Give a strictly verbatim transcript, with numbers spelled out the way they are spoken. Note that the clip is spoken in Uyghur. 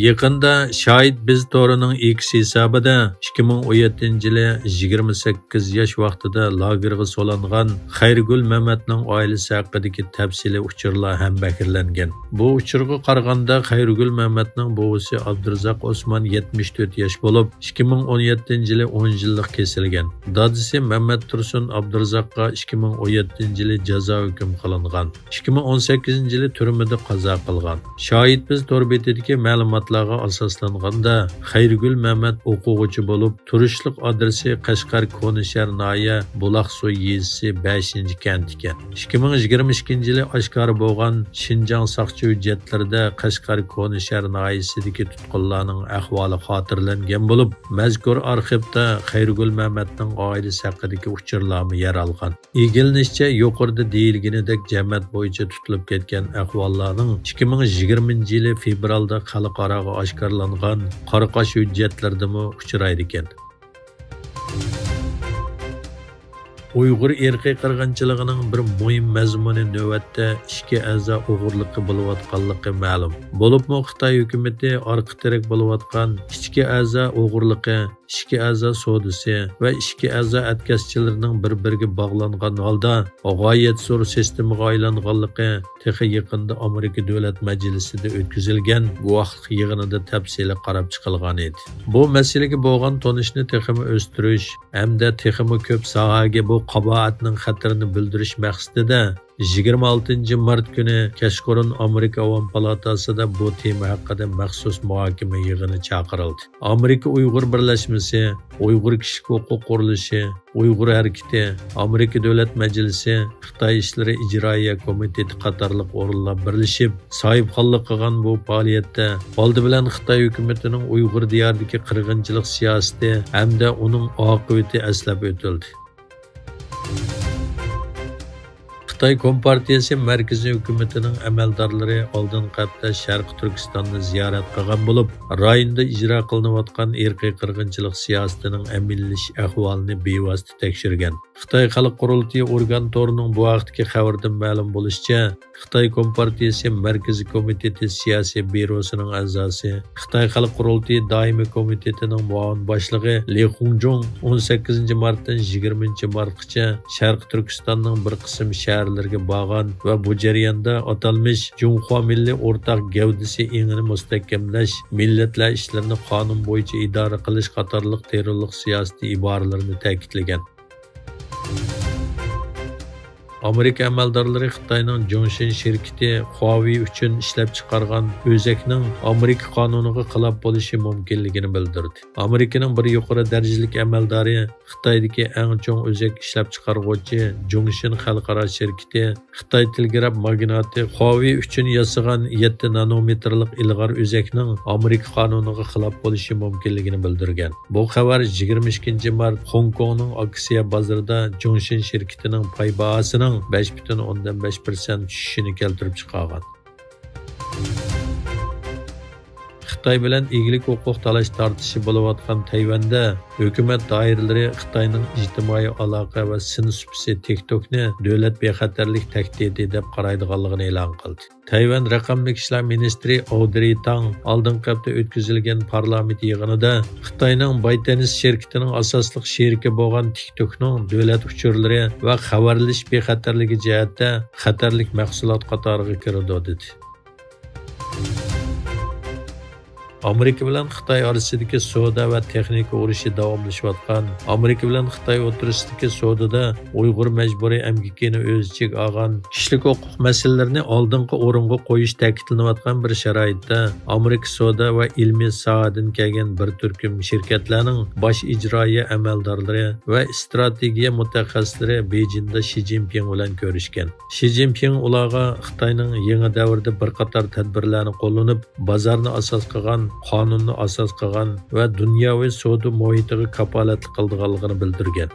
يېقىندا شاھىت بىز تورىنىڭ ئېكس ھېسابىدا ئىككى مىڭ ئون يەتتىنچى يىلى يىگىرمە سەككىز ياش ۋاقتىدا لاگېرغا سولانغان خەيرىگۈل مەمەتنىڭ ئائىلىسى ھەققىدىكى تەپسىلىي ئۇچۇرلار ھەمبەھىرلەنگەن. بۇ ئۇچۇرغا قارىغاندا، خەيرىگۈل مەمەتنىڭ بوۋىسى ئابدۇرازاق ئوسمان يەتمىش تۆت ياش بولۇپ، ئىككى مىڭ ئون يەتتىنچى يىلى ئون يىللىق كېسىلگەن. دادىسى مەمەت تۇرسۇن ئابدۇرازاققا ئىككى مىڭ ئون يەتتىنچى يىلى جازا ھۆكۈم قىلىنغان. ئىككى مىڭ ئون سەككىزىنچى يىلى تۈرمىدە قازا قىلغان. شاھىت بىز تور بېتىدىكى مەلۇماتلارغا ئاساسلانغاندا، خەيرىگۈل مەمەت ئوقۇغۇچى بولۇپ، تۇرۇشلۇق ئادرېسى قەشقەر كونىشەھەر ناھىيە بۇلاقسۇ يېزىسى بەشىنچى كەنت ئىكەن. ئىككى مىڭ يىگىرمە ئىككىنچى يىلى ئاشكارا بولغان شىنجاڭ ساقچى ھۆججەتلىرىدە قەشقەر كونىشەھەر ناھىيەسىدىكى تۇتقۇنلارنىڭ ئەھۋالى خاتىرىلەنگەن بولۇپ، مەزكۇر ئارخىپتا خەيرىگۈل مەمەتنىڭ ئائىلىسى ھەققىدىكى ئۇچۇرلارمۇ يەر ئالغان. ئىگىلىنىشىچە، يۇقىرىدا دېيىلگىنىدەك جەمەت بويىچە تۇتۇلۇپ كەتكەن ئەھۋاللارنىڭ ئىككى مىڭ يىگىرمىنچى يىلى فېۋرالدا خەلقئاراغا ئاشكارىلانغان قاراقاش ھۆججەتلىرىدىمۇ ئۇچرايدىكەن. ئۇيغۇر ئىرقىي قىرغىنچىلىقىنىڭ بىر مۇھىم مەزمۇنى نۆۋەتتە ئىچكى ئەزا ئوغرىلىقى بولۇۋاتقانلىقى مەلۇم. بولۇپمۇ خىتاي ھۆكۈمىتى ئارقا تىرەك بولۇۋاتقان ئىچكى ئەزا ئوغرىلىقى، ئىچكى ئەزا سودىسى ۋە ئىچكى ئەزا ئەتكەسچىلىرىنىڭ بىر-بىرىگە باغلانغان ھالدا غايەت زور سىستېمىغا ئايلانغانلىقى تېخى يېقىندا ئامېرىكا دۆلەت مەجلىسىدە ئۆتكۈزۈلگەن گۇۋاھلىق يىغىنىدا تەپسىلىي قاراپ چىقىلغان ئىدى. بۇ مەسىلىگە بولغان تونۇشنى تېخىمۇ ئۆستۈرۈش ھەمدە تېخىمۇ كۆپ ساھەگە بۇ قاباھەتنىڭ خەتىرىنى بىلدۈرۈش مەقسىتىدە، يىگىرمە ئالتىنچى مارت كۈنى كەچقۇرۇن ئامېرىكا ئاۋام پالاتاسىدا بۇ تېما ھەققىدە مەخسۇس مۇھاكىمە يىغىنى چاقىرىلدى. ئامېرىكا ئۇيغۇر بىرلەشمىسى، ئۇيغۇر كىشىلىك ھوقۇق قۇرۇلۇشى، ئۇيغۇر ھەرىكىتى، ئامېرىكا دۆلەت مەجلىسى، خىتاي ئىشلىرى ئىجرائىيە كومىتېتى قاتارلىق ئورۇنلار بىرلىشىپ ساھىبخانلىق قىلغان بۇ پائالىيەتتە ئالدى بىلەن خىتاي ھۆكۈمىتىنىڭ ئۇيغۇر دىيارىدىكى قىرغىنچىلىق سىياسىتى ھەمدە ئۇنىڭ ئاقىۋىتى ئەسلەپ ئۆتۈلدى. خىتاي كومپارتىيىسى مەركىزىي ھۆكۈمىتىنىڭ ئەمەلدارلىرى ئالدىنقى ھەپتە شەرقىي تۈركىستاننى زىيارەت قىلغان بولۇپ، رايوندا ئىجرا قىلىنىۋاتقان ئىرقىي قىرغىنچىلىق سىياسىتىنىڭ ئەمەلىيلىشىش ئەھۋالىنى بىۋاسىتە تەكشۈرگەن. خىتاي خەلق قۇرۇلتىيى ئورگان تورىنىڭ بۇ ھەقتىكى خەۋىرىدىن مەلۇم بولۇشىچە، خىتاي كومپارتىيىسى مەركىزىي كومىتېتى سىياسىي بيۇروسىنىڭ ئەزاسى، خىتاي خەلق قۇرۇلتىيى دائىمىي كومىتېتىنىڭ مۇئاۋىن باشلىقى لى خۇڭجۇڭ ئون سەككىزىنچى مارتتىن يىگىرمىنچى مارتقىچە شەرقىي تۈركىستاننىڭ بىر قىسىم شەھەرلىرىگە بارغان ۋە بۇ جەرياندا ئاتالمىش جۇڭخۇا مىللىي ئورتاق گەۋدىسى ئېڭىنى مۇستەھكەملەش، مىللەتلەر ئىشلىرىنى قانۇن بويىچە ئىدارە قىلىش قاتارلىق تېررورلۇق سىياسىتى ئىبارىلىرىنى تەكىتلىگەن. ئامېرىكا ئەمەلدارلىرى خىتاينىڭ جۇڭشىن شىركىتى خۇاۋېي ئۈچۈن ئىشلەپچىقارغان ئۆزەكنىڭ ئامېرىكا قانۇنىغا خىلاپ بولۇشى مۇمكىنلىكىنى بىلدۈردى. ئامېرىكىنىڭ بىر يۇقىرى دەرىجىلىك ئەمەلدارى خىتايدىكى ئەڭ چوڭ ئۆزەك ئىشلەپچىقارغۇچى جۇڭشىن خەلقئارا شىركىتى خىتاي تېلېگراف ماگناتى خۇاۋېي ئۈچۈن ياسىغان يەتتە نانومېتىرلىق ئىلغار ئۆزەكنىڭ ئامېرىكا قانۇنىغا خىلاپ بولۇشى مۇمكىنلىكىنى بىلدۈرگەن. بۇ خەۋەر يىگىرمە ئىككىنچى مارت خوڭكوڭنىڭ ئاكسىيە بازىرىدا جۇڭشىن شىركىتىنىڭ پاي باھاسىنىڭ بەش پۈتۈن ئوندىن بەش پىرسەنت چۈشۈشىنى كەلتۈرۈپ چىقارغان. خىتاي بىلەن ئىگىلىك ھوقۇق تالاش تارتىشى بولۇۋاتقان تەيۋەندە ھۆكۈمەت دائىرىلىرى خىتاينىڭ ئىجتىمائىي ئالاقە ۋە سىن سۇپىسى تىك توكنى دۆلەت بىخەتەرلىك تەھدىتى دەپ قارايدىغانلىقىنى ئېلان قىلدى. تەيۋەن رەقەملىك ئىشلار مىنىستىرى ئاۋدرى تاڭ ئالدىنقى ھەپتە ئۆتكۈزۈلگەن پارلامېنت يىغىنىدا خىتاينىڭ بايتېنس شىركىتىنىڭ ئاساسلىق شېرىكى بولغان تىك توكنىڭ دۆلەت ئۇچۇرلىرى ۋە خەۋەرلىشىش بىخەتەرلىكى جەھەتتە خەتەرلىك مەھسۇلات قاتارىغا كىرىدۇ، دېدى. ئامېرىكا بىلەن خىتاي ئارىسىدىكى سودا ۋە تېخنىكا ئۇرۇشى داۋاملىشىۋاتقان، ئامېرىكا بىلەن خىتاي ئوتتۇرىسىدىكى سودىدا ئۇيغۇر مەجبۇرىي ئەمگىكىنى ئۆز ئىچىگە ئالغان كىشىلىك ھوقۇق مەسىلىلىرىنى ئالدىنقى ئورۇنغا قويۇش تەكىتلىنىۋاتقان بىر شارائىتتا، ئامېرىكا سودا ۋە ئىلمىي ساھەدىن كەلگەن بىر تۈركۈم شىركەتلەرنىڭ باش ئىجرائىيە ئەمەلدارلىرى ۋە ئىستراتېگىيە مۇتەخەسسىسلىرى بېيجىڭدا شى جىنپىڭ بىلەن كۆرۈشكەن. شى جىنپىڭ ئۇلارغا خىتاينىڭ يېڭى دەۋردە بىر قاتار تەدبىرلەرنى قوللىنىپ، بازارنى ئاساس قىلغان، قانۇننى ئاساس قىلغان ۋە دۇنياۋى سودا مۇھىتىغا كاپالەتلىك قىلىدىغانلىقىنى بىلدۈرگەن.